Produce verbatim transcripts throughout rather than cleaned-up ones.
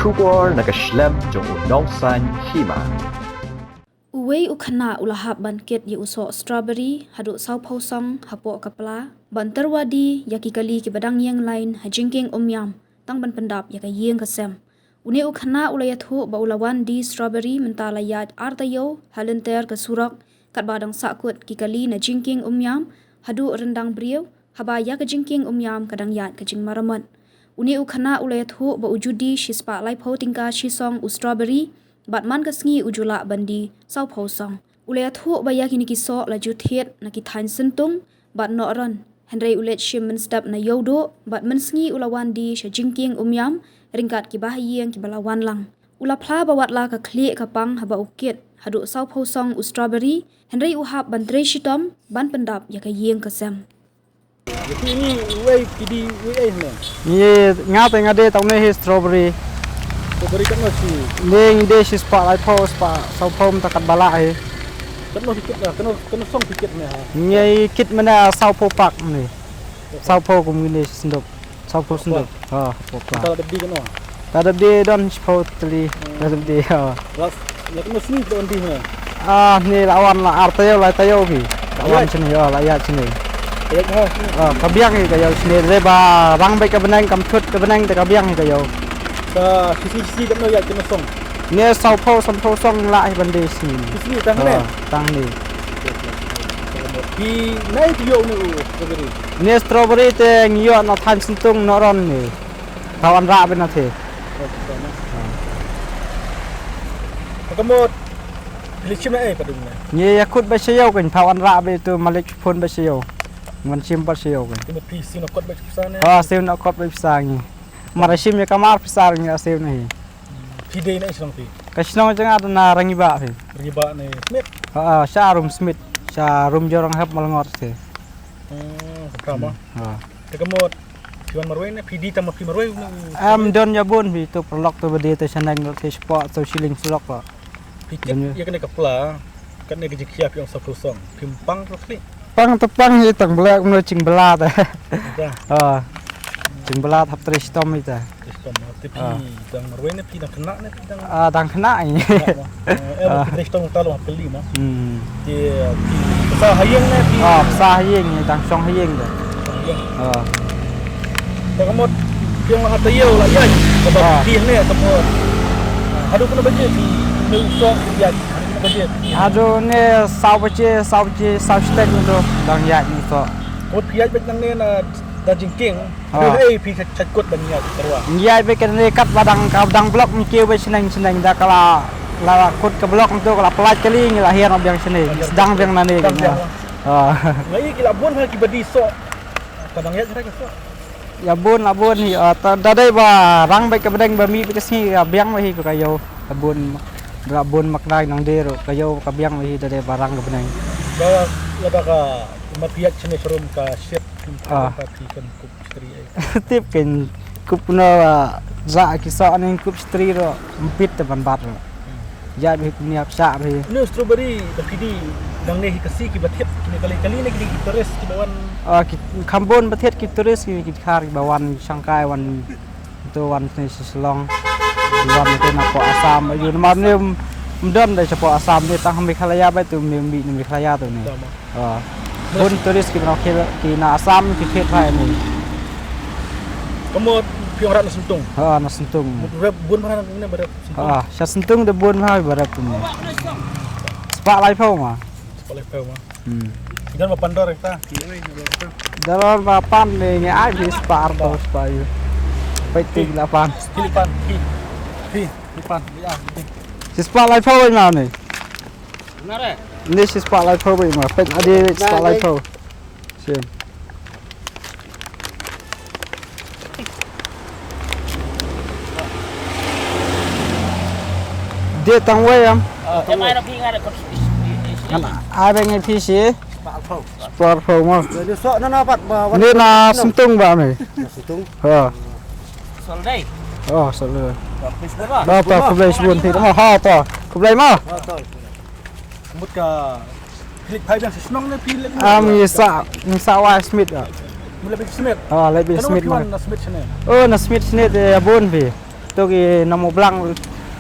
Khubor na ka shlem jong u Nongsaiñ Hima. Uwei u khynnah u la hap ban kit ïa u soh strawberry haduh sawphew song hapoh ka pla, ban tyrwa die ïa ki kali kiba dang ïeng lain ha jingkieng umïam, tang ban pyndap ïa ka ïing ka sem. Une u khynnah u la ïathuh ba u la wan die strawberry mynta la ïaid ar taïew ha lynter ka surok, katba dang sahkut ki kali na jingkieng umïam haduh ryndang briew, haba ïa ka jingkieng umïam ka dang ïaid ka jingmaramot. Une u khynnah u la ïathuh ba u ju die shispah laiphew tyngka shi song u strawberry, bad man ka sngi u ju lah ban die sawphew song. U la ïathuh ba ïa kine ki soh la ju thied na ki thaiñ syntung bad nohron, hynrei u leit shim mynstep na Ïewduh bad mynsngi u la wan die sha jingkieng umïam ryngkat kiba ha ïing kiba la wan lang. U la phla ba watla ka khlieh ka pang haba u kit haduh sawphew song u strawberry, hynrei u hap ban trei shitom ban pyndap ïa ka ïing ka sem. Ïa phi ngi uwei phi die uwei ei hynne? Ngi, nga te nga die tang ne hi strawberry. Strawberry katno shi? Ne ngi die shispah laiphew, spah sawphew mynta katba lah hi. Katno phi kit, ah, katno, katno song phi kit ne ha? Ngi kit mynne sawphew pak ne. Sawphew kum ngi die shi senduk. Sawphew senduk. Ha, phew pak. Mynta la dep die katno? La dep die don shiphew tylli. Hmm. La dep die, ha. Last, la katno sngi phi don die hynne? Ah, ne la wan la ar taïew, lai taïew phi. La wan shane, ha, la ïaid shane. Ïaid ha shane. Ah, ka biang hi ka ïew shane, dei ba rang beit ka bneng, kam thut ka bneng te ka biang hi ka ïew. Ka shi sngi shi sngi katno ïaid katno song? Ne sawphew, sawphew song lah hi ban die shi sngi. Shi sngi tang ne? Ah, tang ne. Phi nai phi ïoh ne u strawberry? Ne strawberry te ngi ïoh na thaiñ syntung nohron ne. Pha wan rah beit na the. Ka mut phi leit shim na ei pat ne? Ngi ïa kut beit sha ïew kein, pha wan rah beit tu malik phone beit sha ïew. Wan shim pat sha ïew kein. Ka mut phi siew na kot beit pisa ne? Ha, siew na kot beit pisa ngi. Mar shim ïa ka mar pisa ngi siew na hi. Phi dei na i shnong phi? Ka shnong jong nga na Rangiba phi. Rangiba ne Smit? Ha, sha Rum Smit, sha Rum Jorong Hep Malngor te. Hmm, ka ma. Ha. Te ka mut phi wan marwei ne phi die tang ma phi marwei ne? Am don ïa bun phi tu paralok tu ba die te shaneng te spah tu shilling paralok. Phi kit ïa kane ka pla, kane ka jingkhia phi ong sawphew song. Phim pang ruh khlieh. Pang te pang hi tang bla kumno jingbylla te. Ha. Jingbylla hap trei shitom hi te. Trei shitom, te phi dang marwei ne phi dang khynnah ne phi dang. Ah, dang khynnah hi. Khynnah ma. Eh, phi trei shitom ta long hap kali ma. Hmm. Te phi pisa ha ïing ne phi. Ah, pisa ha ïing, dang shong ha ïing te. Shong ha ïing. Ah. Te ka mut phi ong ha taïew la ïaid. Kaba phi ne ka mut. Haduh katno baje phi ne u soh ïaid. Haduh ne saw baje, saw baje, saw shiteng tu dang ïaid ne u soh. Kut phi ïaid beit nangne na da jingkieng. Haduh hei phi shait kut ban ïaid tyrwa? Ïaid beit kane katba dang, ka dang block ngi kiew beit shneng shneng da ka la, la kut ka block tu ka la pynlait kali ngi la hiar biang shane. Sdang biang nane. Sdang biang. Nga i ki la bun ha kiba die soh. Ka dang ïaid ka soh. Ïa bun la bun hi, ah, ta, da dei ba rang beit ka bneng ba mih beit ka sngi ka biang beit hi ka ïew. Ka bun, da bun maknai nang dei ruh ka ïew ka biang beit hi da dei ba rang ka bneng. Ba lada ka ma phi ïaid shane sharum ka shit ka phi kan kup shtri ei. Tip kan kup no, ah, za ki soh ning kup shtri ruh mpit te ban bat ruh. Ïa bhi kumne ap shah bhi. Une u strawberry da phi die nangne hi ka shi kiba thied kine kali kali ne ki tourist kiba wan. Ah, ki kham bun ba thied ki tourist ki, ki khar kiba wan shangkai wan to wan ne shi Shillong. Wan te na po Assam yu namar ne, um, um don da sha po Assam ne tang Meghalaya ba tu me mi Meghalaya tu ne. Ah. Bun tourist ki bnai ki na Assam ki thied bha ïa ngi. Ka mut phi ong rep na Syntung? Ha, na Syntung. Mut rep bun bha na ne ba rep Syntung. Ha, sha Syntung de bun bha ba rep tu ne. Spah laiphew ma. Spah laiphew ma. Hmm. Don ba pan dor ta. Don ba pan ne ngi ai phi spah arphew spah ïu. Peit ti la pan. Ki la pan. Ki. Ki. Ki pan. Ya. Spah laiphew ma ne. Ni shi spah laiphew beit ma, peit ade spah laiphew. Shem. Dei tang wei am. Ngan ai beit ngi phi shi. Spah laiphew ma. Ni na Syntung ba me. Ha. Oh, sol dei. Ba ta khublei shibun phi. Ha ta. Khublei ma. Mut ka philip phai biang shnong ne philip. Am ngi sa, ngi sa wa Smit. Mut le Smit. Ah, le Smit ma. Na Smit shane. Oh, na Smit shane te bun phi. To ki na Mawblang,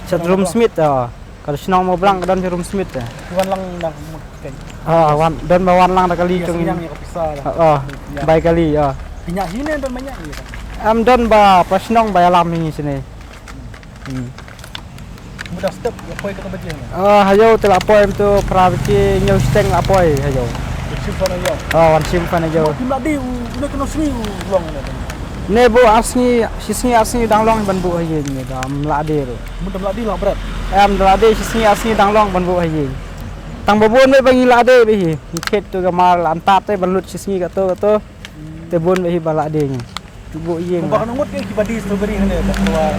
sha Mawblang. Rum Smith, oh. Ka shnong Mawblang ka don sha Rum Smith, eh. Ki wan lang na Mawblang. Oh, wan, don ba wan lang da kali. Ïa, chung sniang ïa ka pisa. Oh, oh. Ïa. Bai kali, oh. Ki ñiah hi ne don ba ñiah hi. Em, don ba, ba shnong ba ïalam hi shane. Hmm. Mut da step, la poi katno baje? Oh, ha ïew te la poi mynta phra baje, hynñiew shiteng la poi ha ïew. Wan shim phan ha ïew. Oh, wan shim phan ha ïew. Phim lah die u, u ne katno sngi u long ne? Ne buh ar sngi, shi sngi ar sngi dang long ban buh ha ïing ne, da ym lah die ruh. Mut da ym lah die la bret. Em, da lah die shi sngi ar sngi dang long ban buh ha ïing. Tang ba bun ba ngi lah die bha hi. Ngi khet tu ka mar la antat te ban lut shi sngi kato kato. Te bun bha hi ba lah die ngi. Buh ïing. Ba kan ngut ki ba die strawberry hangne ba keluar.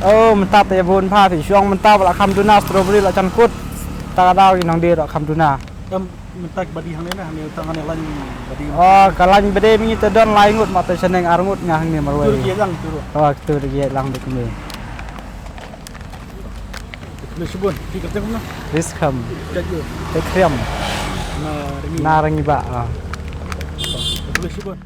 Oh, mynta te bun bha phi. Shuwa mynta ba la kham duna strawberry la jan kut. Ta ka daw ki nongdie ruh kham duna. Em, mynta ki ba die hangne na, hangne tang hangne lain ba die. Oh, ka lain ba die mynta don lai ngut, ma te shaneng ar ngut nga hangne marwei. Tur ki lang tur. Oh, tur ki lang de kme. Khublei shibun, ki kyrteng kumno? Riskam. Kyrteng. Te Kriam. Na Rangi. Na Rangi ba, ah. Khublei shibun.